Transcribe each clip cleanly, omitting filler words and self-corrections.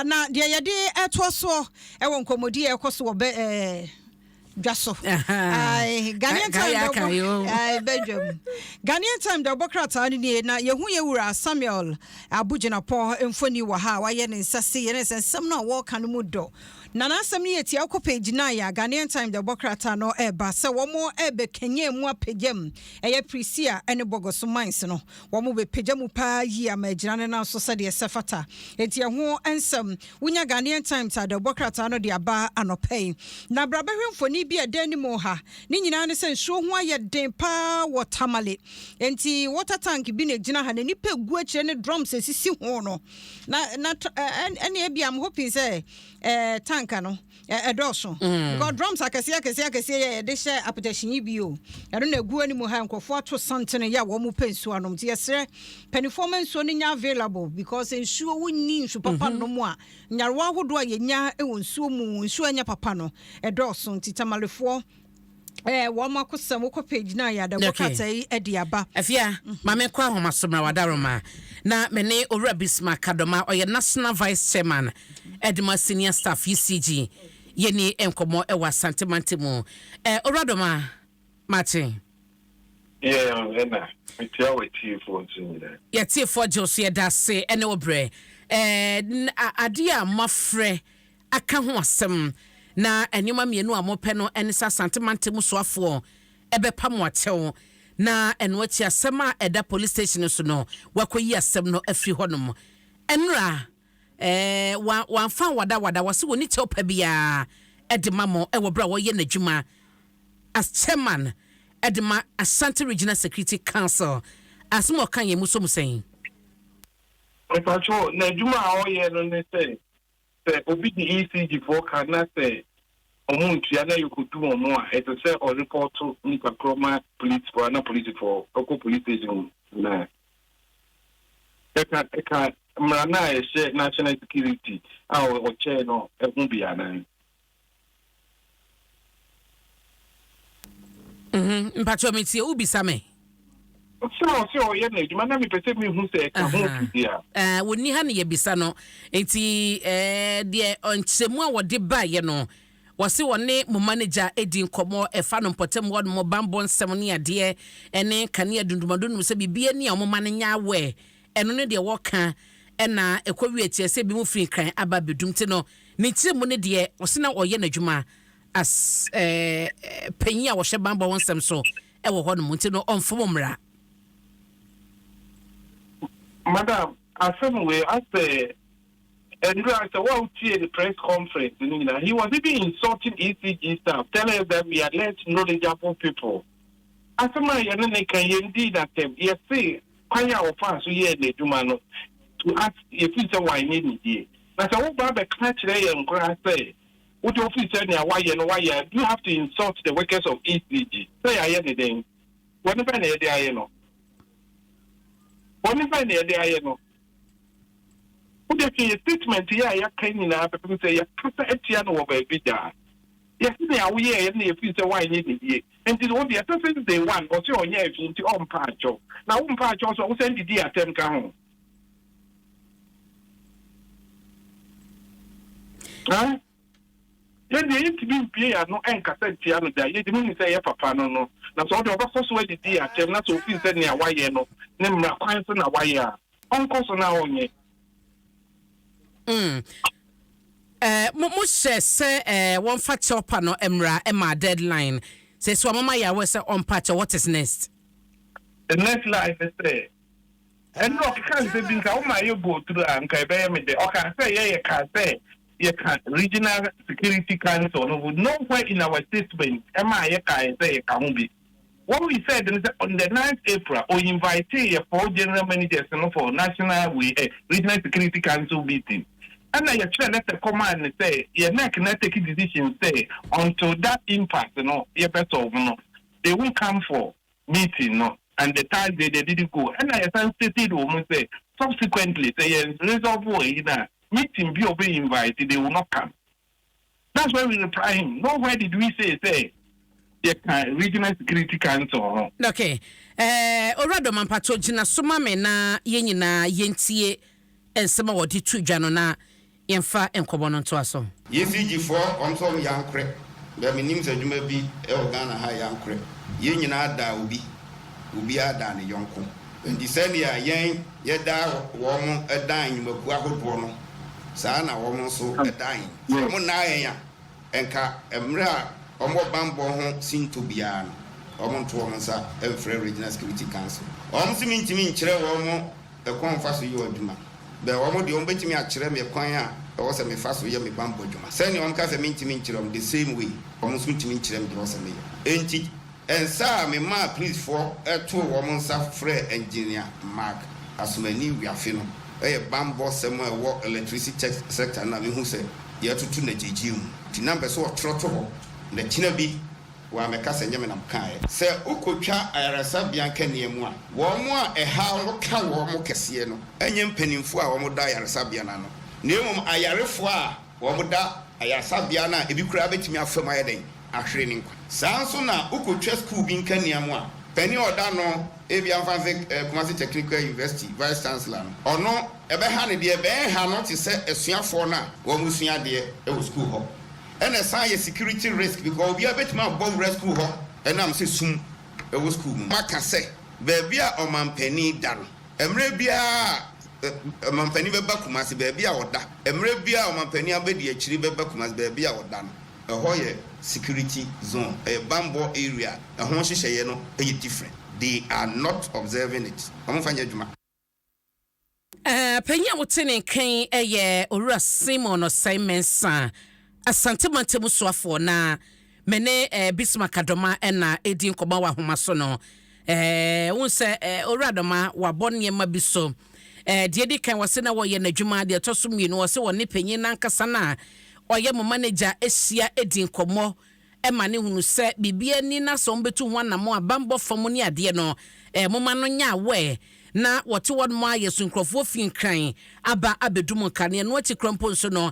paa. Na deɛ yɛde ɛtoa soɔ ɛwɔ nkɔmmɔdi a ɛkɔ so wɔ bɛ ɛɛ dwa so. Ae, Ghanaian Time Ka- dɛ ka- yo. ɔbɔ ae, bɛdwam. Ghanaian Time dɛ ɔbɔ krataa no nie, na yɛhu yɛ wura Samuel Abugyinapɔ mfoni wɔ ha a wayɛ ne nsa se yɛne sɛ nsɛm no a wɔreka no mu dɔ. Na n'asɛm no yɛ tia. Wokɔ page 9 a, Ghanaian Time dɛ ɔbɔ krataa no ɛreba sɛ wɔn ɛrebɛkanya mu apagya mu ɛyɛ Prestea ne Bogoso mines no. Wɔn bɛpagya mu paa yie ama agyina ne nan so sɛdeɛ ɛsɛ fata. Enti ɛho nsɛm wonya Ghanaian Times a dɛ ɔbɔ krataa no de aba anɔpa yi. Na bra bɛhwɛ mfoni bi a ɛda anim ha. Ne nyinaa ne sɛ nsuo ho ayɛ den paa wɔ Tamale. Enti water tank bi na egyina ha na nipa egu akyire ne drums esisi ho no. Na ɛne ebi, I'm hoping sɛ tank no ɛdɔɔso. Because drums akɛseɛ akɛseɛ akɛseɛ yɛ yɛde hyɛ apɛtɛhyɛn yi bi o. Ɛno na egu anim ha, nkurɔfoɔ ato santene yɛ a wɔn pɛ nsuo anom. Nti yɛsrɛ mpanimfoɔ ma nsuo no nya available, because nsuo, wonni nsu papa nom a, nyarewa ahodoɔ a yɛnya wɔ nsuo mu, nsuo a ɛnyɛ papa no ɛdɔɔso. Nti Tamalefoɔ wɔn akosɛm, wokɔ page 9 yɛ adabɔ kata yi de aba. Afia, maame kɔ ahoma so mmra wadaroma na me ne Owura Bismarck Kadɔma, ɔyɛ national vice chairman ɛde senior staff ECG, yɛni nkɔmmɔ ɛwɔ Asante mante mu. Owura Dɔma, makye. Yeah, ɛna metia wɔ tiefoɔ nso nyinaa. Yɛtiefoɔ gye wo so, yɛda ase ɛne wo berɛ. Adeɛ a moafrɛ aka ho asɛm na nneɛma mmienu a mopɛ no ɛne sɛ Asante mante mu soafoɔ ɛbɛpa mo akyɛw, na ɛno akyi asɛm a ɛda police station so no, wakɔyi asɛm no afiri hɔnom. Ɛnora wamfa wadawada, wɔse wɔni kyɛw pa biara ɛde ma mo ɛwɔ berɛ a wɔyɛ n'adwuma as chairman ɛde ma Ashanti Regional Security Council. Asɛm a ɔka yɛn mu so mu sɛn? Mepatwo, na adwuma a ɔyɛ no ne sɛ obi de ECG foɔ ka na sɛ ɔmo ntua na yɛkɔdu ɔmo a, ɛsɛ sɛ ɔrepɔto nipa korɔ ma policefoɔ na policefoɔ ɔkɔ police station, na ɛka mmara no a ɛhyɛ national security a ɔkyɛɛ no ɛho bi anan. Mpatwɛ, metie, wobisa me? Sɛ ɔsɛ ɔyɛ n'adwuma na mepɛ sɛ mehu sɛ ɛka ho biribi a. Wɔnni ha ne yɛbisa no. Nti deɛ ɔnkyerɛmu a wɔde baeɛ no, wɔse wɔne mo manager edi nkɔmmɔ ɛfa no mpɔtam hɔ nom bambɔ nsɛm ne adeɛ ɛne kanea dundumadundum sɛ biribi ani a wɔma no nya awɛ. Ɛno ne deɛ wɔka, ɛna ɛkɔ wie akyerɛ sɛ ebi mu firi Nkran aba abɛdum. Ti no ne tiri mu ne deɛ ɔse na ɔyɛ n'adwuma as panyin a wɔhyɛ bambɔ ho nsɛm so ɛwɔ hɔ nom, nti no ɔmfom mmara. Madam, asɛm wei asɛ ndura sɛ wa wotie the press conference no nyinaa, he was even insulting ECG staff, telling us that we are less knowledgeable people. Asɛm a yɛne ne ka, yɛndii n'atɛm. Yɛse kwan a wɔfaa so yɛɛ n'adwuma no, to us, yɛfiri sɛ wanyɛ ne yie. Na sɛ woba bɛka kyerɛ yɛn koraa sɛ wode wofiri sɛ nea wayɛ no wayɛ, do you have to insult the workers of ECG? Sɛ yɛayɛ ne den, wɔne bɛn na yɛde ayɛ no? Wɔne bɛn na yɛde ayɛ no? Wode hwɛ yɛ statement yɛ a yɛaka nyinaa pɛpɛm sɛ yɛkasa atia no wɔ baabi daa. Yɛse nea woyɛɛ no, yɛfiri sɛ woanyɛ ne yie. Nti wode ɛsɛ since day one ɔsɛ ɔnyɛ afi, nti ɔmpa akyɛw. Na wompa akyɛw so a, wosan didi atɛm ka ho. Ha? Yɛdeɛ yɛntumi mpie yɛ ano ɛnkasa ntia no da. Yɛde mu sɛ ɛyɛ papa no, na sɛ ɔde ɔbɛkɔ so adidi atɛm na sɛ ofii sɛ nea wayɛ no ne mmara kwan so na wayɛ a, ɔnkɔ so na ɔnyɛ. Mo hyɛ sɛ wɔmfa kyɛw pa no mmra ɛma deadline sɛ ɔmama yɛ awɔ sɛ ɔmpa kyɛw, what is next? The next line is sɛ ɛno ɔkeka nsɛ bi nka woma yɛ go through a, nka ɛbɛyɛ me dɛ. Ɔka sɛ yɛyɛ ka sɛ yɛka Regional Security Council no, nowhere in our statement ɛma yɛka sɛ yɛka ho bi. What we said is that on the 9th April, we invited yɛ four general managers no for national we Regional Security Council meeting. Ɛna yɛtwerɛ letter kɔmaa ne sɛ yɛ NEC na take decision sɛ until that impasse no yɛbɛ solve no, they won't come for meeting no, and the Thursday they didn't go. Ɛna yɛsan stated wɔ mu sɛ subsequently sɛ yɛn resolve wɔ yi na meeting bi a ɔbɛ invite, they will not come. That's why we reply him. Nowhere did we say yɛka Regional Security Council ho. Okay, Owura Dɔma, mpatɔ gyina so ma me na yɛn nyinaa yɛntie nsɛm a wɔde to dwa no na Yɛmfa nkɔmmɔ no ntoa so. ECG foɔ wɔn nso wɔn yɛ ankorɛ bɛ me nim sɛ adwuma bi wɔ Ghana ha yɛ ankorɛ yɛn nyinaa daa obi obiara daa ne yɔnko nti sɛnea yɛn yɛ daa wɔn dan nnwumakuo ahodoɔ no saa na wɔn nso dan yɛn sɛ wɔn nnaa yɛn a nka mmerɛ a wɔn wɔ banbɔ ho sintɔ biara no wɔn nto wɔn nsa mfrɛ Regional Security Council wɔn se mentumi nkyerɛ wɔn Ɛkwan a wɔfa so yɛ adwuma. Bɛ wɔn deɛ wɔbɛtumi akyerɛ me kwan a ɛwɔ sɛ mefa so yɛ me bammɔ adwuma. Sɛnea wɔka sɛ mentumi nkyerɛ wɔn, the same way wɔn nso ntumi nkyerɛ me deɛ ɛwɔ sɛ meyɛ. Enti nsa a memaa polisfoɔ too wɔn nsa frɛɛ Engineer Mark Asomani Wiafe no yɛ bammɔ sɛm a ɛwɔ electricity sector no a mehu sɛ yɛretoto no agyirigyiri mu. Nti na mepɛ sɛ wɔtwerɛ to hɔ na kyena bi Wɔammɛka sɛ ɛnyɛ me na mekaeɛ. Sɛ wokɔtwa ayaresabea nkanea mu a, wɔn a ɛhaw no ka wɔn kɛseɛ no nyɛ mpanimfoɔ a wɔda ayaresabea no ano, na mmom ayarefoɔ a wɔda ayaresabea no a ebi koraa bɛtumi afa mu ayɛ dɛn? Ahwere ne nkwa. Saa ara nso na wokɔtwa sukuu bi nkanea mu a, panin a ɔda ano, ebia mfa no sɛ Kumasi Technical University Vice Chancellor no, ɔno ɛbɛha no deɛ, ɛbɛnha no te sɛ asuafoɔ no a wɔresua adeɛ wɔ sukuu hɔ. Ɛna ɛsan yɛ security risk because obiara bɛtumi abɔ wura sukuu hɔ ɛnam sɛ sum ɛwɔ sukuu mu no. Maka sɛ baabi a ɔmanpanin da no, mmerɛ biara a ɔmanpanin bɛba Kumasi, baabi a ɔda, mmerɛ biara a ɔmanpanin abadiakyiri bɛba Kumasi, baabi a ɔda no, ɛhɔ yɛ security zone, ɛyɛ banbɔ area, ɛho nhyehyɛeɛ no yɛ different. They are not observing it. Wɔmfa nyɛ adwuma. Panyin a wote ne nka yi yɛ Owura Simon Osei Mensah, Asante Mantam soafoɔ, na me ne Bismarck Adoma na ɛredi nkɔmmɔ wɔ ahoma so no. Wohu sɛ Owura Adoma wabɔ nneɛma bi so. Deɛ ɛdi kan wɔse na wɔyɛ n'adwuma, deɛ ɛtɔ so mmienu wɔse wɔne panyin no ankasa no a ɔyɛ mo manager ahyia adi nkɔmmɔ ma no hunu sɛ biribi ani na sɛ wɔbɛtu ho anammɔn a bammɔ fam ne adeɛ no, eh, momma no nyɛ aware na wɔte hɔ nom ara yɛ so nkurɔfoɔ fi Nkran aba abɛdu mo nkanea. Ɛno akyi koraa mpo nso no,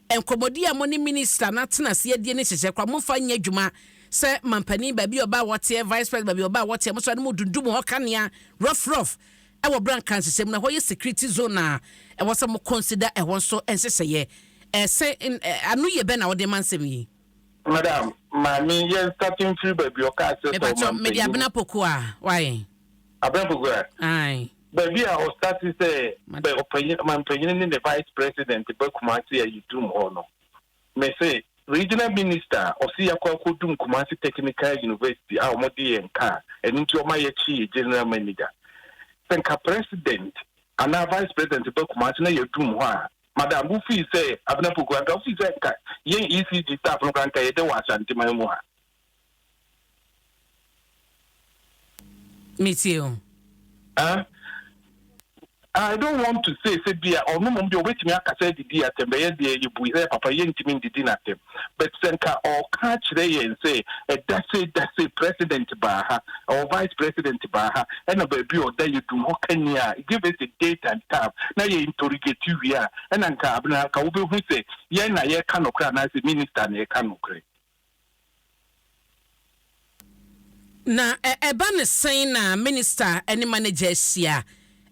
nkɔmmɔdi a mo ne Minister no atena ase adie ne nhyehyɛɛ koraa momfa nyɛ adwuma sɛ mampanin baabi a ɔba a wɔteɛ, Vice President baabi a ɔba a wɔteɛ, mo sɔre no modundum hɔ kanea rough rough ɛwɔ berɛ a Nkran nhyehyɛ mu no ɛhɔ yɛ security zone a ɛwɔ sɛ mo consider ɛhɔ nso nhyehyɛeɛ. Eh, sɛ, eh, ano yie bɛn na wode ma nsɛm yi? Madam, maame yɛn start mfiri baabi ɔkaa sɛ sɛ Mepakyɛw, mede ɔmanpanyin. Abena Poku a, why? Abena Poku a? Aye. Baabi a ɔstarte sɛ bɛ ɔpanyin ɔmanpanyin ne ne vice president ba Kumasi a yɛdum hɔ no, me se regional minister a ɔse yɛakɔ akɔdum Kumasi Technical University a wɔde yɛn kaa, ɛno nti ɔma yɛkye yɛ general manager. Sɛ nka president anaa vice president ba Kumasi na yɛdum hɔ a, Madam, wo fii sɛ, Abena Poku, anka wo fii sɛ nka yɛn ECG staff no koraa nka yɛdɛ wɔ Asanteman mu ha. Metie o. Ah, I don't want to say sɛ bi a ɔno mmom deɛ ɔbɛtumi akasa adidi atɛm bɛyɛ deɛ yɛbui sɛ papa yɛntumi ndidi n'atɛm but sɛ nka ɔka akyerɛ yɛn sɛ ɛda sei da sei president baa ha or vice president baa ha ɛna baabi a ɔda yɛdum hɔ kani a give us a date and time na yɛ interrogate wie a ɛna nka abena nka wobɛhu sɛ yɛn na yɛka nokorɛ anaasɛ minister na ɛka nokorɛ. Na ɛba no sɛn na minister ne manager ahyia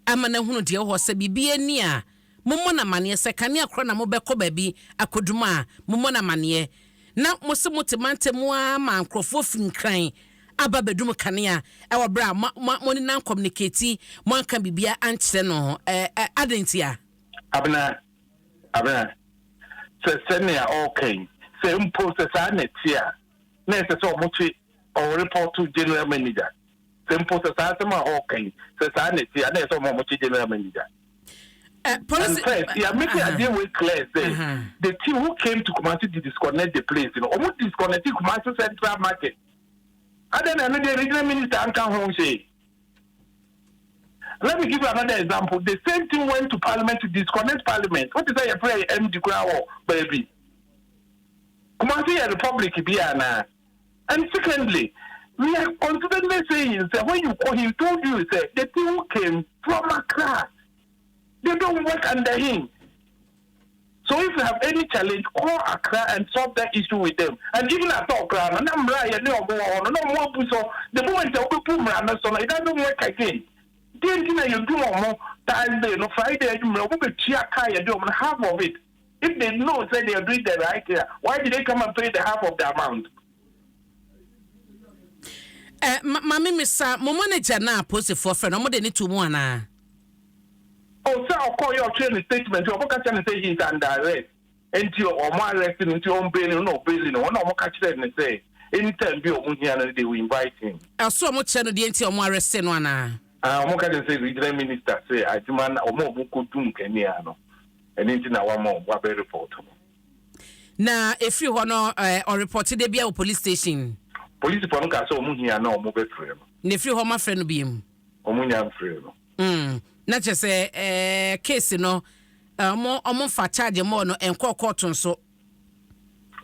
ama no ahunu deɛ ɛwɔ hɔ? Sɛ biribi ani a, mommɔ no amaneɛ. Sɛ kanea korɔ na mobɛkɔ baabi akɔdum a, mommɔ no amaneɛ. Na mose mote mantam mu ara ma nkorɔfoɔ firi Nkran aba abɛdum kanea wɔ berɛ a mo, mo, mo ne no ancommunicati, moanka biribiara ankyerɛ no. Ɛ, ɛ, adɛn ntia? Abena, Abena, sɛ sɛnea ɔreka yi, sɛ mpo sɛ saa na ɛte a, na ɛsɛ sɛ wɔkye ɔrepɔto general manager. Sɛ mpo sɛ saa asɛm a ɔreka yi, sɛ saa na ɛte a, na ɛsɛ sɛ wɔma wɔkye general manager. Policy, And first, yeah, making uh-huh. adeɛ wei clear sɛ the team who came to Kumasi to disconnect the place no, wɔn disconnect Kumasi Central Market. Adɛn na ɛno deɛ regional minister anka ho hwee. Let me give you another example. The same team went to parliament to disconnect parliament. What is that? You pray MD koraa wɔ baabi. Kumasi yɛ republic bi anaa? And secondly, we are consistently saying sɛ when you call he told you sɛ the team who came from Accra, they don't work under him. So if you have any challenge, call Accra and solve that issue with them. And even at all, koraa no, na mmara a yɛne wɔn wɔ hɔ no, na wɔn abu so. The moment a wobɛbu mmara no so no, it doesn't work again. Deɛ nti na yɛdum wɔn Thursday no, Friday anwummerɛ, wɔbɛtua kaa yɛde wɔn no, half of it. If they know sɛ they are doing the right thing a, why did they come and pay the half of the amount? Eh, ma maame misa, mo manager no a polisifoɔ frɛ no, wɔde ne too mu anaa? Oh, sɛ ɔkɔɔ yɛ ɔtwerɛ ne statement, wɔn ka kyerɛ no sɛ he is under arrest, nti wɔn arrest no, nti wɔn bail no, na ɔbail no, wɔn na wɔn ka kyerɛ no sɛ anytime bi a wɔn hia no, they will invite him. Ɛso wɔn kyerɛ no deɛ nti a wɔn arrest no anaa? Ah, wɔn ka kyerɛ no sɛ regional minister sɛ adwuma no, wɔn a wɔn kɔ dum kanea no, ɛno nti na wama wɔn wabɛ report no. Na ɛfiri hɔ no ɔrepɔte da biara wɔ police station. Polisifoɔ no kaa sɛ wɔn hia no a wɔn bɛfrɛ no. Na ɛfiri hɔ wɔn afrɛ no biom? Wɔn nnya mfrɛɛ no. Mm, na kyerɛ sɛ ɛɛ case no wɔn wɔn mfa charge mmɔɔ no ɛnkɔɔ court nso.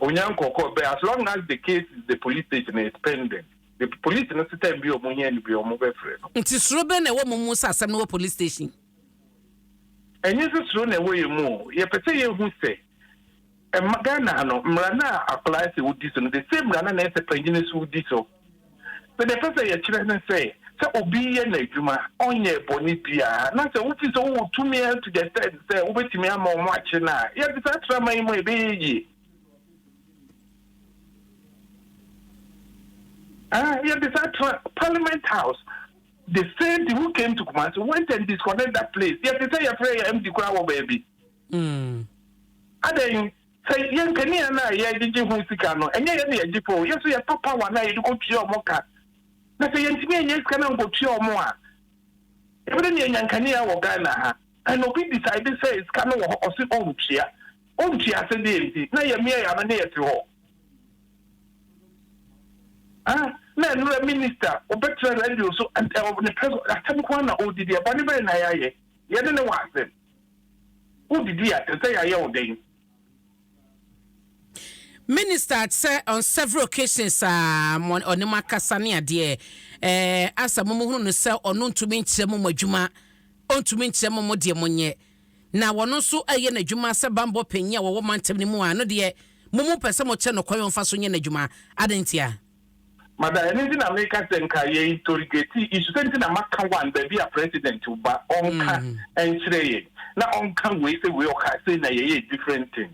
Onya nkɔɔ court but as long as the case is the police station it's pending. The police no se time bi a wɔn hia no bi wɔn bɛfrɛ no. Nti suro bɛn na ɛwɔ mo mu sɛ asɛm no wɔ police station? Ɛnyɛ sɛ suro na ɛwɔ yɛn mu o, yɛpɛ sɛ yɛhu sɛ ɛma Ghana ha no, mmara no a akwadaa sɛ wodi so no, the same mmara no na ɛsɛ panyin nso di so. Sɛ deɛ ɛpɛ sɛ yɛkyerɛ ne sɛ, sɛ obi yɛ n'adwuma, ɔnyɛɛ bɔne biara, na sɛ wofi sɛ wowɔ tumi to the extent sɛ wobɛtumi ama wɔn akye no a, yɛde saa traman yi mu a ɛbɛyɛ yie. Ah, yɛde saa tra Parliament House. The same thing who came to Kumasi went and disconnect that place. Yɛte sɛ yɛfrɛ yɛ MD koraa wɔ baabi. Mm. Adɛn sɛ yɛn kanea no a yɛgyegye ho sika no ɛnyɛ yɛn na yɛgye pɛ o yɛn so yɛtɔ power no a yɛde kɔtua wɔn ka na sɛ yɛntumi anyɛ sika no ankɔtua wɔn a yɛbɛdɛ ne yɛnya nkanea wɔ Ghana ha and obi decide sɛ sika no wɔ hɔ ɔse ɔntua ɔntua sɛ deɛ nti na yɛmea yɛ ano ne yɛte hɔ. Ah, na ɛnora minister ɔbɛtena radio so ne press asɛm nko ara na ɔredidi a, bɔne bɛn na yɛayɛ? Yɛne ne wɔ asɛm. Wodidi a, te sɛ yɛayɛ wo dɛn? Minister sɛ on several occasions a mo ɔne mo akasa ne adeɛ eh, asa mo mo hunu no sɛ ɔno ntumi nkyerɛ mo mo adwuma, ɔntumi nkyerɛ mo mo deɛ monyɛ. Na wɔno nso reyɛ n'adwuma sɛ bammɔ panyin a wɔwɔ mantam no mu a, ɛno deɛ, mo mu pɛ sɛ mokyerɛ no kwan a ɔmfa so nyɛ n'adwuma. Adɛn ntia? Mada, ɛno nti na meka sɛ nka yɛ interrogate issue, sɛ nti na maka one baabi a president ba ɔnka nkyerɛ yɛn na ɔnka wei sɛ wei ɔkaa sei na yɛyɛ different thing.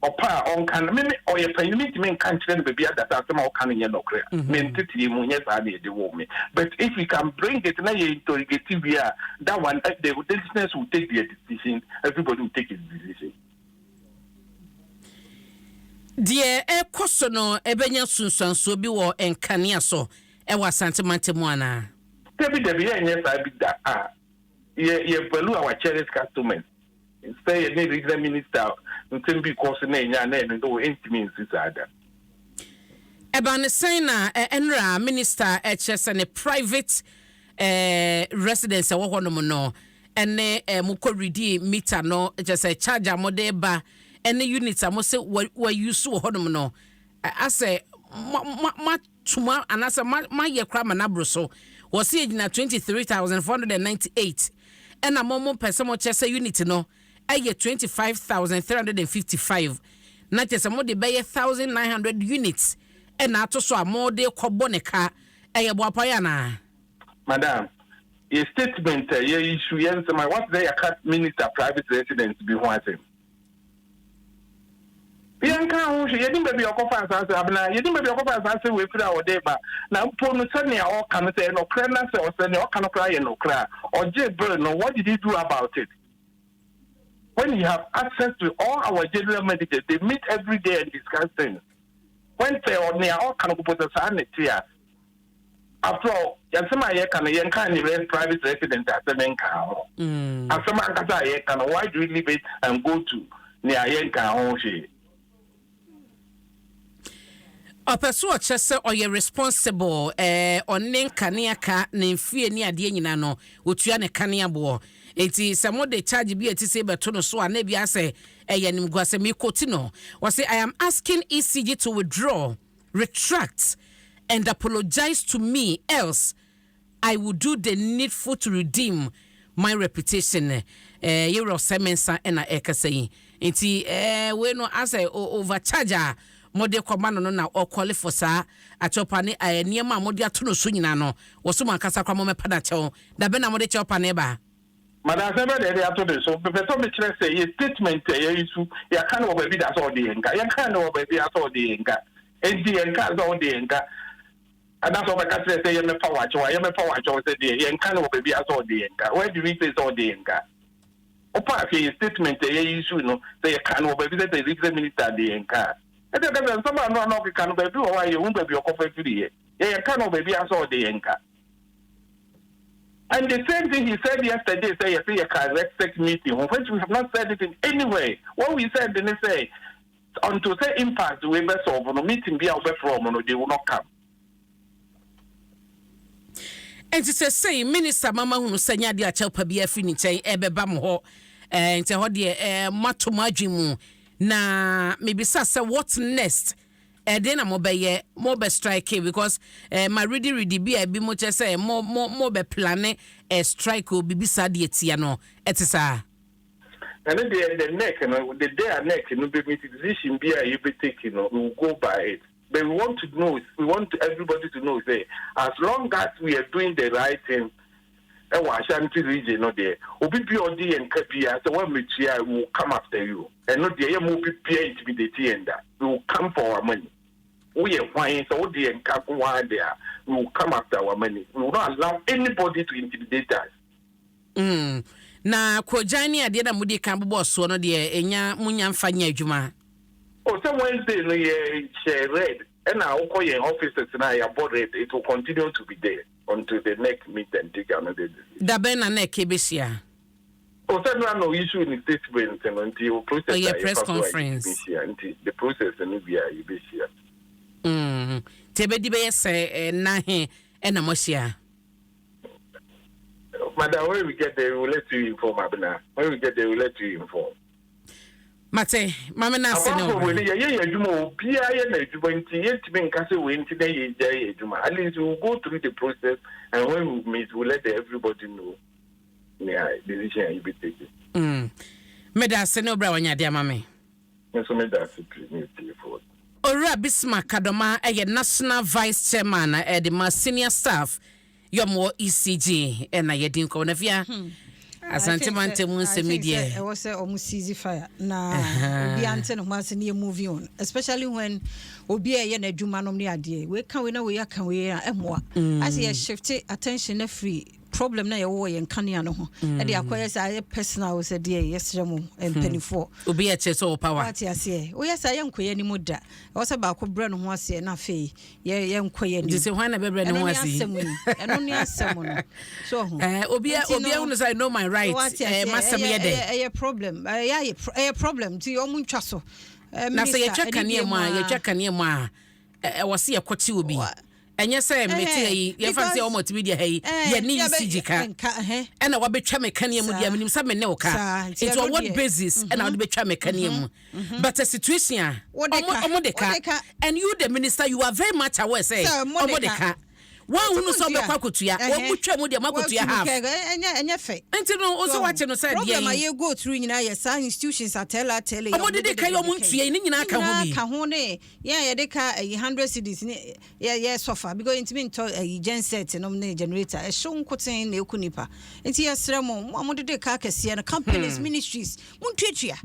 Ɔpɛ a ɔnka no, me me ɔyɛ panyin mentumi nka nkyerɛ no baabi ada sɛ asɛm a ɔka no nyɛ nɔkorɛ a, me nteteɛ mu nyɛ saa na yɛde woo me. But if we can bring it na yɛ interrogate wie a, that one eh, the listeners will take their decision, everybody will take his decision. Deɛ ɛrekɔ so no bɛnya nsunsuansoɔ bi wɔ nkanea so wɔ Asante mantam mu anaa? Dabi dabi yɛnyɛ saa bi da a yɛ yɛ value our cherished customers. Sɛ yɛne regional minister nsɛm bi kɔ so na ɛnyɛ a na ɛno no ɛntumi nsi saa da. Ɛbaa no sɛn na ɛnora minister kyerɛ sɛ ne private residence ɛwɔ hɔnom no ɛne mo kɔ redi meter no kyerɛ sɛ charge a mode ba ɛne unit a mo se wa use wɔ hɔnom no asɛ mo tuma anaasɛ moayɛ koraa ma no aboro so. Wɔse ɛgyina 23,498 ɛna mo mo pɛ sɛ mokyerɛ sɛ unit no ɛyɛ 25,355 na kyerɛ sɛ mode bɛyɛ 1,900 units ɛna ato so a mode kɔbɔ ne ka. Ɛyɛ boapayɛ anaa? Madam, yɛ statement a yɛ issue yɛ nsɛm a wate sɛ yɛaka minister private residence bi ho asɛm. Yɛnkaa ho hwee. Yɛnim baabi a ɔkɔfaa saa asɛm, Abena, yɛnim baabi a ɔkɔfaa saa asɛm wei firi a ɔde reba. Na mpo no, sɛnea ɔka no, sɛ ɛyɛ nokorɛ na sɛ ɔsɛ nea ɔka no koraa yɛ nokorɛ a, ɔgyee bill no, what did he do about it? When he have access to all our general managers, they meet every day and discuss things. When sɛ nea ɔka no mpo sɛ saa na ɛte a, After all, yɛn asɛm a yɛka no, yɛnkaa ne rent private residence asɛm nkaa ho. Asɛm ankasa a yɛka no, why do we leave it and go to nea yɛnkaa ho hwee? Ɔpɛ so ɔkyerɛ sɛ ɔyɛ responsible eh, ɔne nkanea ka, ne mfie ne adeɛ nyinaa no, ɔtua ne kanea boɔ. Enti sɛ mode charge bi a ɛte sei bɛto no so a, na ebia sɛ ɛyɛ animguasɛm. Me quote no, ɔse, I am asking ECG to withdraw retract and apologize to me else I will do the needful to redeem my reputation eh, Yewura Osei Mensah na ɛrekasa yi. Nti eh, wei no asɛ overcharge a mode kɔma no no na ɔkɔle for saa akyɛwpa ne eh, nneɛma a mode ato no so nyinaa no, wɔso mo ankasa koraa mommɛpa no akyɛw. Da bɛn na mode kyɛwpa no reba? Madam, sɛ bɛ na yɛde ato ne so. Mepɛ sɛ mekyerɛ sɛ yɛ statement a yɛyi so, yɛaka no wɔ baabi da sɛ ɔde yɛn ka. Yɛnka no wɔ baabi a sɛ ɔde yɛn ka. Enti yɛnka sɛ ɔde yɛn ka. Anaasɛ ɔbɛka kyerɛ sɛ yɛmɛfa wakyɛw a, yɛmɛfa wakyɛw sɛ deɛ yɛnka no wɔ baabi a sɛ ɔde yɛn ka. Where do we say sɛ ɔde yɛn ka? Wopa afei yɛ statement a yɛyi so no, sɛ yɛka no wɔ baabi sɛ sɛ regional minister de yɛn ka a. Ɛsɛ ka sɛ nsɛm a no a na ɔkeka no, baabi wɔ hɔ a yɛhu baabi ɔkɔfa firiiɛ. Yɛyɛka no wɔ baabi a sɛ ɔde yɛn ka. And the same thing he said yesterday, say yes, you can respect meeting, which we have not said it in anywhere. What we said, then say, until say impasse we best solve no meeting be out from no, they will not come. Nti sɛ sei minister mama hunu sɛ nyɛ adeɛ akyɛw pa bi afiri ne nkyɛn ɛbɛba mo hɔ ɛɛ nti ɛhɔ deɛ ɛɛ moato mo adwene mu na mebisa sɛ, what next? Ɛdeɛ na mobɛyɛ? Mobɛ strike? Because ma redi redi bi a ebi mo kyɛ sɛ mo bɛ plan strike o, bibi saa deɛ tia no ɛte saa. And then the NEC, no, the day a NEC no be meet, decision bi a you be taking, no, we will go by it. But we want to know, we want everybody to know, say, as long as we are doing the right thing, ɛwɔ Ashanti Region no deɛ, obi bi a ɔde yɛn ka bia sɛ wɔametua, we will come after you. Ɛno deɛ, yɛ mo obi bia intimidate yɛn da. We will come for our money. Woyɛ hwan sɛ wode yɛn ka ko waa deɛ a, we will come after our money. We will not allow anybody to intimidate us. Na kogyan ne adeɛ na mode kan bobɔ soɔ no deɛ, ɛnya monya mfa nyɛ adwuma? O sɛ Wednesday no yɛ hyɛ red, ɛna wokɔ yɛn offices na yɛabɔ red. It will continue to be there until the NEC meet and take another decision. Da bɛn na NEC bɛhyia? O sɛ no ano issue ne statement no, nti o process Ɔyɛ press conference. Yɛbɛhyia, nti the process no bi a yɛbɛhyia. Nti ɛbɛdi bɛyɛ sɛ nnahe ɛna moahyia? Madam, when we get there, we will let you inform, Abena. When we get there, we will let you inform. Mate, mame no ase ne wo. Yɛyɛ yɛ adwuma, obiara yɛ n'adwuma, nti yɛntumi nka sɛ wei nti na yɛgya yɛ adwuma. At least we will go through the process, and when we meet, we will let everybody know nea decision a yɛbɛ take. Meda ase ne wobrɛ a wanya ade ama me. Nso meda ase pii ne tiefoɔ. Owura Bismarck Kadɔma ɛyɛ national vice chairman ɛde ma senior staff yɛmwɔ ECG, ɛna yɛdi nkɔmmɔ na fia Asante mantam nsɛm yi deɛ. Ɛwɔ sɛ ɔmo cease fire na obi ante ne ho ase ne yɛ moving on, especially when obi a ɛyɛ n'adwuma nom ne adeɛ wei ka wei na wei aka wei a, ɛmmoa asɛ yɛ shift attention afiri problem na yɛwɔ yɛn kanea no ho ɛde akɔyɛ sɛ ayɛ personal sɛ deɛ. Yɛsrɛ mu mpanimfoɔ. Obi yɛ kyerɛ sɛ ɔwɔ power. Wate aseɛ, woyɛ sɛ yɛnkɔ yɛ anim da, ɛwɔ sɛ baako brɛ ne ho aseɛ na afei yɛnkɔ yɛ anim. Nti sɛ hwan na bɛbrɛ ne ho ase? Ɛno ne asɛm no so ho. Obi obi ahunu sɛ I know my right, masɛm yɛ dɛ. Ɛyɛ problem, ɛyɛ problem, nti ɔmo ntwa so. Na sɛ yɛtwa kanea mu a, yɛtwa kanea mu a, ɛwɔ sɛ yɛkɔkye obi. Ɛnyɛ sɛ mete ha yi, yɛmfa sɛ ɔmɔ tumi deɛ ha yi yɛne ECG ka ɛna wabɛtwa me kanea mu deɛ, menim sɛ me ne wo ka, nti on what basis ɛna wode bɛtwa me kanea mu? But a situation a ɔmo de ka, and you the minister, you are very much aware sɛ ɔmo de ka, wɔn sɛ ɔbɛkɔ akotua, wɔn mu twɛ mu deɛ mo akotua half. Ɛnyɛ fɛ. Nti no o sɛ wakye no sɛ deɛ problem a yɛ go through nyinaa yɛ saa institutions atɛlɛ atɛlɛ. Ɔmo de ka yɛ ɔmo ntua yi ne nyinaa ka ho bi. Ka ho ne yɛn a yɛde ka ɛyi 100 cedis ne yɛ yɛ sɔfa because ntumi ntɔ ɛyi genset nom ne generator. Ɛhyew nkoten na eku nipa, nti yɛsrɛ mo, mo a mo dede ka akɛseɛ no, companies, ministries, mo ntuatua,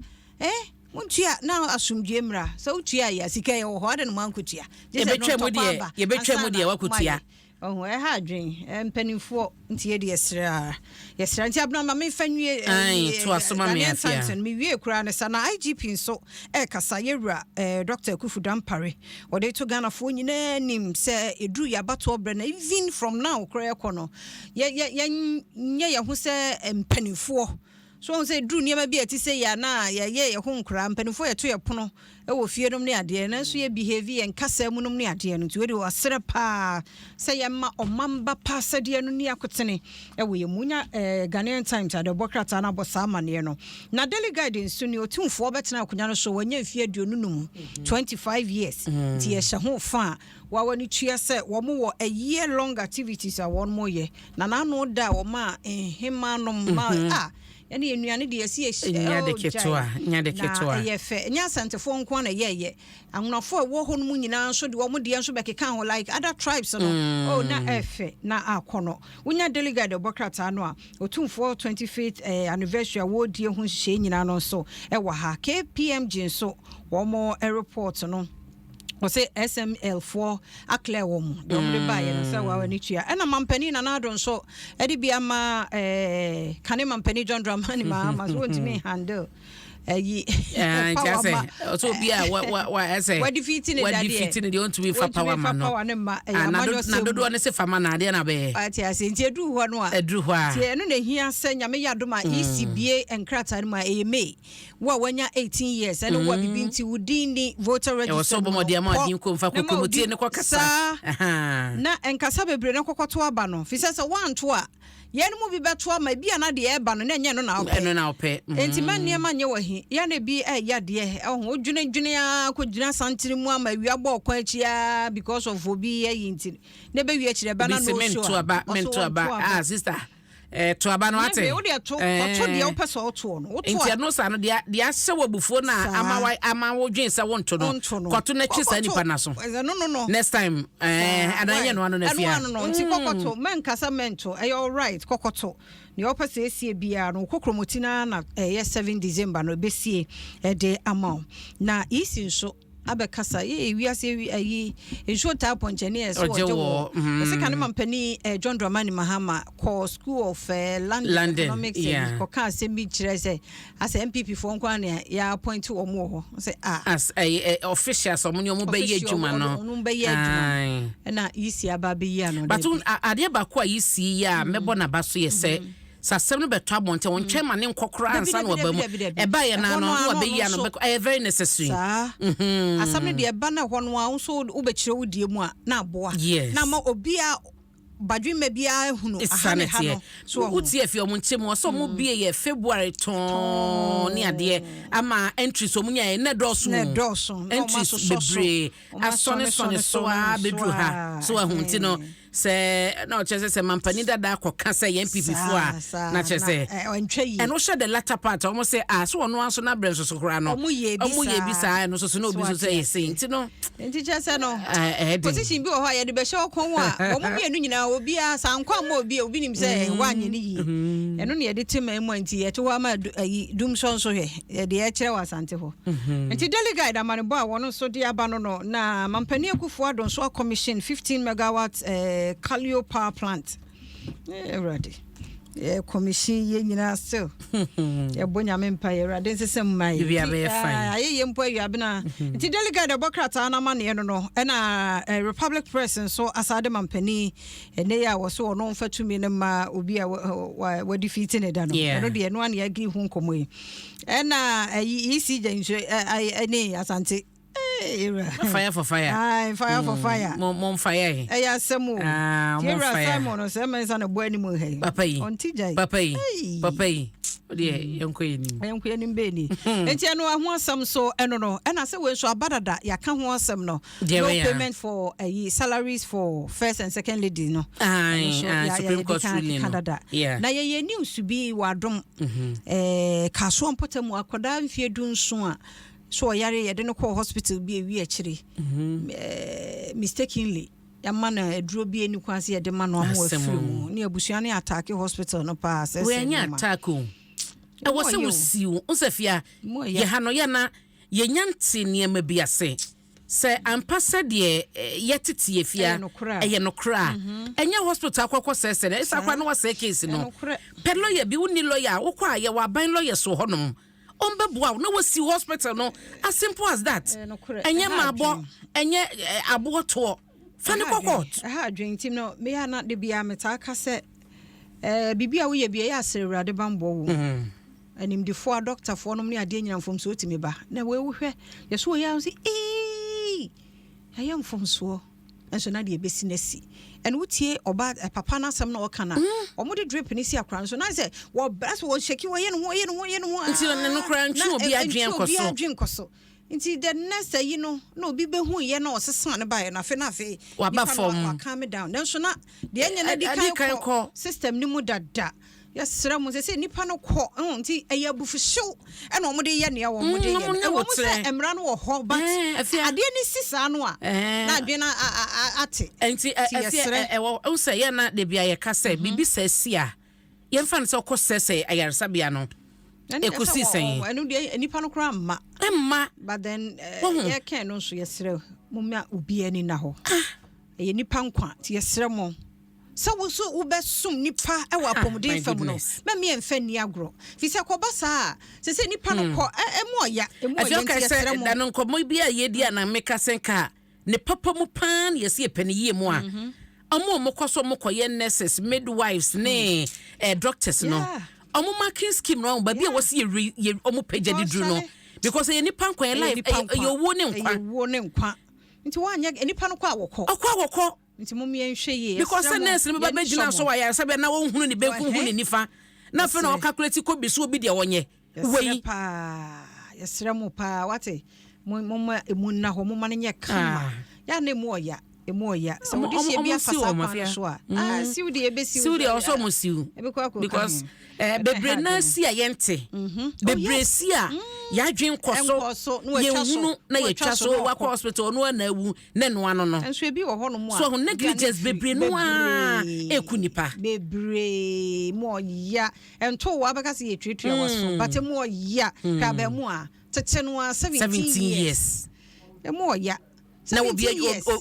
montua na asomdwe mmra. Sɛ wotua yɛ sika yɛ wɔ hɔ ade no mo ankotua. Yɛbɛtwa mu deɛ, yɛbɛtwa mu deɛ, wakotua. Ɔho ɛha adwen mpanimfoɔ, nti yɛde yɛsrɛ a yɛsrɛ, nti Abena ma memfa nwie. Ghanaian Times no mewie koraa ne sa na IGP nso ɛrekasa. Yɛwura Dr Akuffo Dampare wɔde to Ghanafoɔ nyinaa nim sɛ ɛduru yɛ abatoɔ berɛ no, even from now koraa ɛkɔ no, yɛnyɛ yɛn ho sɛ mpanimfoɔ so wɔn sɛ duru nneɛma bi a ɛte sɛ yɛ anaa yɛyɛ yɛ ho nkoraa. Mpanimfoɔ yɛto yɛ pono wɔ fie nom ne adeɛ, nanso yɛ behave yɛn kasa mu nom ne adeɛ no, nti wɔde wɔasrɛ paa sɛ yɛma ɔmamba pa sɛdeɛ no ni akotene ɛwɔ yɛn mu nya. Ghanaian Times adebɔ krataa no abɔ saa amanneɛ no, na Daily Guide nso ne Otumfoɔ bɛtena akonnwa no so wɔanya mfeɛ 25, 25 years, nti yɛhyɛ ho fa a wawa no tua sɛ wɔn wɔ a year long activities a wɔn yɛ na n'ano da a wɔn a nhema no ma a. Ɛne nnuane deɛ yɛsi yɛ Nyɛ ade oh, gyae. ketewa, nyɛ ade Na ketewa. ɛyɛ fɛ. Ɛnyɛ Asantefoɔ nko ara na ɛyɛɛyɛ. Anwonafoɔ a ɛwɔ hɔ no mu nyinaa nso de wɔn deɛ nso bɛkeka ho like other tribes no. Oh, na ɛfɛ na akɔ no. Wonya Daily Guide ɛbɔ krataa no a, Otumfoɔ 25th eh, anniversary a wɔredie ho nhyehyɛe nyinaa no nso ɛwɔ ha. KPMG nso wɔn report no wɔsɛ SML foɔ aclear wɔn deɛ wɔn de baeɛ no sɛ wɔn ani tua. Ɛna mampanin Nana Addo nso ɛde bi ama ɛɛ kane mampanin John Dramani Mahama so wɔntumi handle ɛyi nti power asɛ ma ɔsɛ obi a wa wa wa ɛsɛ wadefeat ne dadeɛ wadefeat ne deɛ ɔntumi fa wɔntumi power fa ma no power ne ma ɛyɛ Ah, na do- amanyɔsɛm na mu. dodoɔ ne se fama na adeɛ na bɛyɛ. Ate ase nti eduru hɔ no a ɛduru hɔ a nti ɛno na ehia sɛ Nyame yɛ adom a EC bie nkrataa no mu a ɛyɛ May wo a wanya 18 years ɛne wo a bibi nti wo din ni voter ɛwɔ register sɛ mu wobɔ no, mmɔden ama kɔ ɔdin kɔ mfa na ma kɔkɔ mu odi tie ne kɔ kasa. saa Aha. na nkasa bebree no kɔkɔto aba no fi sɛ sɛ woanto a yɛn mu bi bɛto ama ebi a na deɛ ɛba no na ɛnyɛ no na wopɛ. Ɛno na wopɛ. Enti ma nneɛma nyɛ wɔ he yɛ na ebi ɛyɛ adeɛ ɛho wodwenedwene ara kɔgyina santene mu ama awia bɔ ɔkwan akyi ara because of obi ayi nti na ɛbɛwie akyire ɛba Obi na se no mento show a aba ɔso mento wɔnto aba aba. Ah, sister to aba no Nyɛ ate. hwee wo deɛ to kɔto deɛ wopɛ sɛ ɔtoɔ no woto Nti a ɛno saa no deɛ deɛ ahyɛ wɔ abufuo no a Saa. ama wa ama wodwen sɛ wonto no wonto no kɔto no akyi saa Kɔkɔto. nipa no so Ɛno no no next time anaa Why? ɛnyɛ no ano no Ɛno afia ano no nti kɔkɔto mɛnkasa mɛnto ɛyɛ alright kɔkɔto nea ɔpɛ sɛ esie biara no kokromoti no ara na ɛyɛ 7 December no ebesie ɛde ama wo na EC nso abɛkasa yɛ wiase ayi nsuo taa pɔnkyɛne ɛ sɛ Ɔgye ɔgye wɔ, wɔ ɛsɛ ka ne mampanin John Dramani Mahama kɔ School of London, London, Economics kɔka asɛm bi kyerɛ sɛ asɛ NPP foɔ nko ara na yɛ appoint wɔn wɔ hɔ sɛ ah as officials ɔmo ne ɔmo bɛyɛ Official, adwuma no ɔmo bɛyɛ adwuma. Aye. Ɛna EC aba abɛyi ano But daabi. adeɛ baako a yɛsi yi a mɛbɔ n'aba so yɛ sɛ sɛ asɛm no bɛtɔ abɔnten wɔntwɛn ma ne nkɔ koraa Dabi, ansa na dabi, waba mu dabi, dabi, dabi. ɛbaeɛ no Ɛhɔ ano no na ara na wabɛyi ɔno ano nso- bɛkɔ ɛyɛ very necessary. Saa asɛm no deɛ ɛba no ɛhɔ no a wo nso wobɛkyerɛ wo die mu a na aboa na ama obia badwemma biara hunu aha Ɛsa ne ne ha teɛ no so ɔho. Wotie afie ɔmo nkyɛn mu ɔsɛ ɔmo bie yɛ February tɔn ne adeɛ ama entries ɔmo nyaeɛ na ɛdɔɔso Na o. ɛdɔɔso, na ɔmo Entries asosɔ so. bebree Ɔmo asɔne asɔne sɔne sɔne so so a a, bɛduru ha so ahu nti no sɛ na ɔkyerɛ sɛ sɛ mampanin dada akɔka sɛ yɛn NPP foɔ a Saa, saa, na kyerɛ na, sɛ ɔntwa yie. ɛno hyɛ the latter part a ɔmo sɛ ah so ɔno nso n'abrɛ nso so koraa no Ɔmo yɛ bi ɔmo yɛ bi saa. saa ɛno nso so na obi So nso sɛ ate yɛ sei nti no nti kyerɛ sɛ no ɛyɛ den. Position bi wɔ hɔ a yɛde bɛhyɛ ɔkɔn mu a wɔn mmienu nyinaa obiara saa nkwa ama obi a obi nim sɛ woanyɛ ne yie ɛno ne yɛde te man mu a nti yɛte hɔ ama ayi dum sɔ nso hwɛ yɛde ɛkyerɛ wɔ Asante hɔ nti Daily Guide amanebɔ a wɔn nso de aba no no na Mampanin Akufo Addo nso akɔmission 15 megawatt Kaleo power plant. Awurade yɛ commission yɛ nyinaa still yɛbɔ Nyame mpa yɛ Awurade nsesɛ mu ma yɛ. Biribiara Nti, bɛyɛ fine. Ayɛ yɛ mpo awia bena nti Daily Guide ɛbɔ krataa no amanneɛ no no ɛna Republic Press nso asade mampanin ɛnɛ yi a wɔ so ɔno mfa tumi no ma obi a wadi fiti ne da no ɛno deɛ ɛno ane agi ho nkɔmmɔ yi ɛna ɛyi EC gya nsuo ɛne Asante. Fire for fire. Aye, fire for fire. Mo mo fire yi. Ɛyɛ asɛm o. Ah, mo Tiewura fire. Simon sɛ ɛmɛ nsa na bɔ anim ha yi. Papa yi. Ɔnti gya yi. Papa yi. Hey. Papa yi. O deɛ yɛnkɔ yɛ nim. Yɛnkɔ yɛ nim bɛɛ ni. Nti ɛno ho asɛm so ɛno no ɛna sɛ wei nso aba dada yɛaka ho asɛm no. Deɛ No wei a. payment for ɛyi salaries for first and second lady no. Aye, Ɛno nso aye, Supreme yɛde Court ka ruling keka no. dada. Na yɛyɛ news bi wɔ Adom. Kasoa mpɔtam akwadaa mfeɛ 17 a so ɔyare yɛde no kɔɔ hospital bi ewi akyire. Mistakenly yɛama no aduro bi ani kwan sɛ yɛde ma no ama Asɛm wafiri o. mu ne abusua no attack hospital no paa sɛ Wei sɛ ɛnyɛ nneɛma. attack o. Ɛwɔ sɛ Emu ɔyɛ o. wosi wo nsɛ fia Emu ɔyɛ. yɛ ha no yɛ na yɛnya nte nneɛma bi ase sɛ ampa sɛ deɛ yɛtete yɛ fia Ɛyɛ nokorɛ a. Ɛyɛ nokorɛ a ɛnyɛ hospital akɔkɔ sɛsɛ no ɛsɛ akora na wasɛe case no. Ɛyɛ nokorɛ. Pɛ lawyer bi wonni lawyer a wokɔ a yɛwɔ aban lawyer so hɔnom ɔmbɛboa wo na wasi hospital no, as simple as that. Ɛyɛ nokorɛ. Ɛnyɛ Ɛha maabɔ adwene. ɛnyɛ aboɔtoɔ fa ne Ɛha kɔ adwene. court. Ɛha adwene nti no meyɛ na de bia metaa ka sɛ biribi a woyɛ bia ɛyɛ asrɛ Awurade bambɔ wo animdifoɔ a dɔktafoɔ nom ne adeɛ nyina mfomsoɔ tumi ba na wei wohwɛ yɛso wɔ yɛ a wo sɛ ee ɛyɛ mfomsoɔ nso na deɛ ɛbɛsi no asi ɛno wotie ɔba papa no asɛm na ɔka no a ɔmode drip no si akora no so na sɛ wɔbrɛ sɛ wɔhyɛki wɔyɛ ne ho wɔyɛ ne ho wɔyɛ ne ho. Nti no, ne koraa ntwe na obi adwene ntwe nkɔ obi so. adwene nkɔ so nti the next ayi no na obi bɛhu yɛ na ɔsesa ne baeɛ no afei na afei Waba nipa no fam. wa calm down nanso na deɛ ɛnyɛ no Adi di kan kan kɔ. kɔ system no mu dada. Yɛsrɛ mo sɛ sɛ nipa no kɔ nti ɛyɛ abufuhyew ɛna wɔn de yɛ nea wɔn de yɛ no. Ɛwɔ mu sɛ mmara no wɔ hɔ, but adeɛ no si saa no a, na adwene no ate. Nti ɛfie ɛwɔ sɛ yɛn na debi a yɛka sɛ biribi sɛ si a, yɛmfa no sɛ ɔkɔ sɛsɛ ayaresabea no, ɛkɔsi sɛn? Ɛno deɛ, nipa no koraa mma. Mma. But then yɛkɛn no nso, yɛsrɛ mo ma obiara ani na hɔ. Ɛyɛ nipa nkwa, nti yɛsrɛ mo sɛ wo nso wobɛsom nipa wɔ apɔmuden fam no, mɛmi ɛmfa nni agorɔ, fi sɛ kɔba saa a, sɛ nipa no kɔ, ɛmu ɔya, ɛmu ɔya, nti yɛsrɛ mo. Da no nkɔmmɔ bi a yɛdi a na meka sɛ nka ne papa mu paa na yɛsɛ yɛpɛ ne yie mu a, ɔmo a ɔmo so ɔmo kɔyɛ nurses, midwives ne doctors no, ɔmo marking scheme no, baabi a wɔsi yɛ yɛ ɔmo pagya de duru no, because ɛyɛ nipa nkwa, yɛ life, ɛyɛ owuo ne nkwa. Ɛyɛ owuo ne nkwa, nti wɔanyɛ nipa no kɔ a, wɔkɔ. Ɔkɔ a, wɔkɔ. Nti mo yɛnhwɛ yie. Because sɛ nurse no bɛba bɛgyina so wɔ ayaresabea na wɔnhunu ne benkum hu ne nifa, na afei na ɔcalculate kɔ bi so obi deɛ wɔnyɛ wei. Paa, yɛsrɛ mo paa, wate, momma emu nna hɔ, momma no nyɛ kama. Yɛ na emu ɔya, emu ɔya sɛ mode hyɛ bi afa saa kwan no so a, ah, siw deɛ, ɛbɛsiw. Siw deɛ, ɔsɔ mo siw because bebree naa si a yɛnte, bebree si a yɛadwen kɔ so, yɛnhunu na yɛtwa so wakɔ hospital, ɔno ana awu ne noa no. Nso ebi wɔ hɔnom a so ɔho negligence bebree no a eku nipa. Bebree mu ɔya, ɛnto wɔ abɛka sɛ yɛtuatua wɔ so, but mu ɔya hwɛ abɛn mu a tete no a 17 years, emu ɔya. Na obi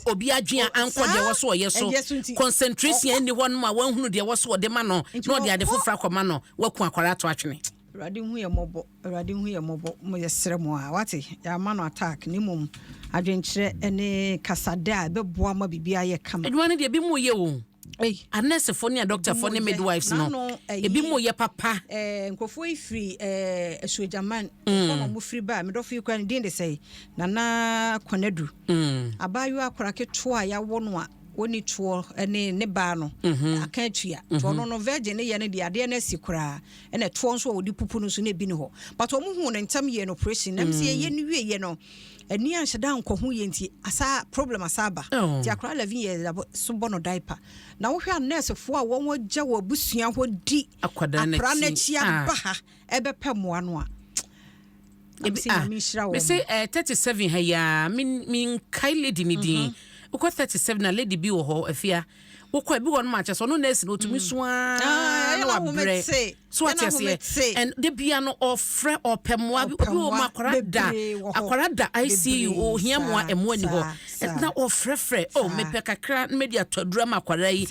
obi adwene ankɔ deɛ wɔ so ɔyɛ so, concentration ɛni hɔ nom a wɔnhunu deɛ wɔ so ɔde ma no na ɔde ade foforɔ akɔma no, waku akwara ato atwene. Awurade hu yɛ mmɔbɔ, Awurade hu yɛ mmɔbɔ. Mo yɛsrɛ mo a, wate, yɛama no attack ne mmom adwenkyerɛ ne kasada a ɛbɛboa ma biribi ayɛ kama. Adwuma no deɛ, ebi mu yɛ o, anɛsefo ne adɔktafo ne midwives no, ebi mu yɛ papa. Nkurɔfoɔ yi firi Asuogyaman ɛhɔ na ɔmo firi ba. Medɔfo yi kora ne din de sɛ Nana Kwanadu. Abaayewa akora ketewa a yɛawo no a wɔni toɔ ne ne baa no aka atua nti ɔno no virgin ne yɛ no deɛ, adeɛ no asi koraa, ɛna toɔ nso a wɔde pupu no nso na ebi ne hɔ, but ɔmo hu no ntɛm yɛ no operation nam sɛ yɛyɛ no wie yɛ no, ani anhyɛ da nkɔ ho yɛ, nti asa problem asa aba. Nti akora 11 years so bɔ no diaper na wohwɛ a, nursefoɔ a wɔn agya wɔ abusua hɔ di akwadaa n'akyi aba ha ɛbɛpɛ mmoa no a, ebi ah, mese 37 ha yi a, menkae lady ne din. Wokɔ 37 na lady bi wɔ hɔ afia, wokɔ ebi wɔ no ma kyɛ sɛ ɔno nurse no ɔtumi so aa na wabrɛ so, ate aseɛ, and de bia no ɔfrɛ ɔpɛ mmoa bi. Obi wɔ mu akwara da, akwara da ICU, ohia mmoa, mmoa ni hɔ na ɔfrɛfrɛ, oh, mepɛ kakra na mede atɔ aduru ama akwara yi,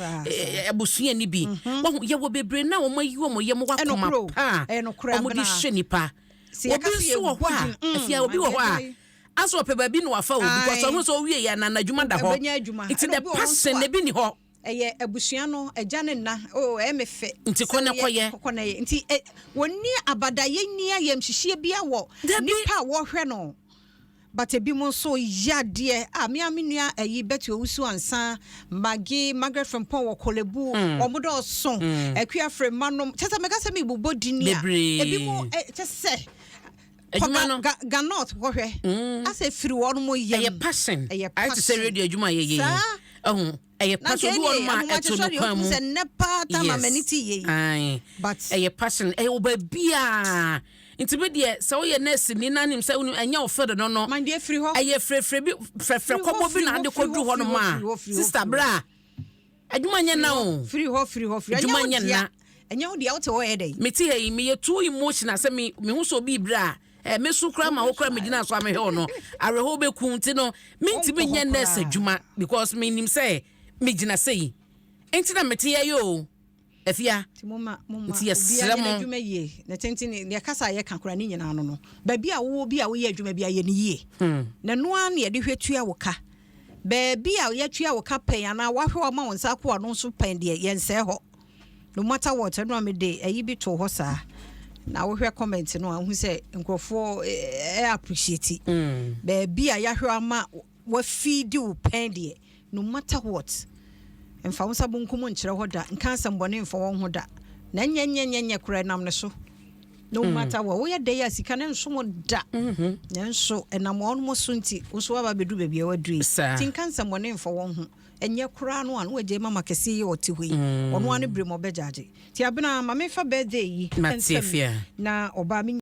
abusua ni bi wɔho. Yɛwɔ bebree na wɔn ayi wɔn yam wakoma pa a wɔn de hyɛ nipa. Obi nso wɔ hɔ a afia, obi wɔ hɔ a asɛ ɔpɛ baabi na wafa o, because ɔno sɛ ɔwie yɛ na n'adwuma da hɔ, nti the passion na ebi ni hɔ. Ɛyɛ abusua no agya ne nna o, ɛyɛ me fɛ. Nti kɔ na kɔyɛ. Kɔ na yɛ, nti wɔnni abadayɛ nni ayamhyehyeɛ bi wɔ nipa a wɔhwɛ no, but ebi mo nso yɛ adeɛ a mea me nua ɛyi Betty Owusu Ansa, Magi Margaret Frimpong wɔ Korle Bu, wɔn dɔɔso, Akua Frema nom, kyɛ sɛ mɛka sɛ mi bobɔ dini a, ebi mo kyɛ sɛ adwuma no ga north hɔhwɛ asɛ firi wɔn mo yam. Ɛyɛ passion. Ɛyɛ passion. Ayɛ te sɛ radio adwuma yɛ yɛ yi, ɛho ɛyɛ passion. Obi wɔ no ma ɛto no kwan mu sɛ nnɛ paa ta ma m'ani ti yie. But ɛyɛ passion, ɛyɛ wɔ baabiaa, nti bi deɛ sɛ woyɛ nurse ni na nim sɛ ɛnyɛ wo field no, mandeɛ firi hɔ. Ɛyɛ frɛfrɛ bi, frɛfrɛ kɔbɔ bi na ade kɔduru hɔ nom a, sister, bra, adwuma nyɛ na o. Firi hɔ, firi hɔ, firi. Adwuma nyɛ na. Ɛnyɛ wo deɛ, wote hɔ yɛ dɛ. Mete ha yi, meyɛ too emotional sɛ me mehu sɛ obi brɛ a, me so koraa ma wo koraa megyina so a mehwɛ wo no, awerɛhoɔ bɛku, nti no mentumi nyɛ nurse adwuma because menim sɛ megyina sɛ yi nti na mete yɛ yɛ o, afia. Nti moma moma nti yɛsrɛ obiara mo. Nyɛ n'adwuma yie na tenten deɛ kasa a yɛka koraa ne nyinaa no, baabi a wowɔ bi a woyɛ adwuma bi a, yɛ ne yie na ɛno ara na yɛde hwɛ tua wo ka. Baabi a yɛtua wo ka pɛn anaa wahwɛ wo ama wo nsa akɔ ano nso pɛn deɛ, yɛnsɛe hɔ no matter what. Ɛno a mede ayi bi to hɔ saa na wohwɛ comment no a, wohu sɛ nkurɔfoɔ ɛ appreciate baabi a yɛahwɛ ama wafidi wo pɛn deɛ, no matter what, mfa wo nsa bonkum nkyerɛ hɔ da, nka asɛm bɔne mfa wɔn ho da, na nyɛ nyɛ nyɛ nyɛ koraa nam ne so. No matter what woyɛ dɛ a, sika no nsom da, nanso ɛnam wɔn so nti wo so waba bɛduru baabi a waduru yi. Nti nka nsɛmmɔne mfa wɔn ho ɛnyɛ koraa no a, na wagye mama kɛseɛ yi a ɔte hɔ yi, ɔno ara ne berɛ mu ɔbɛgyagye. Nti Abena, ma memfa birthday yi Mate. nsɛm Afia. na ɔbaa me.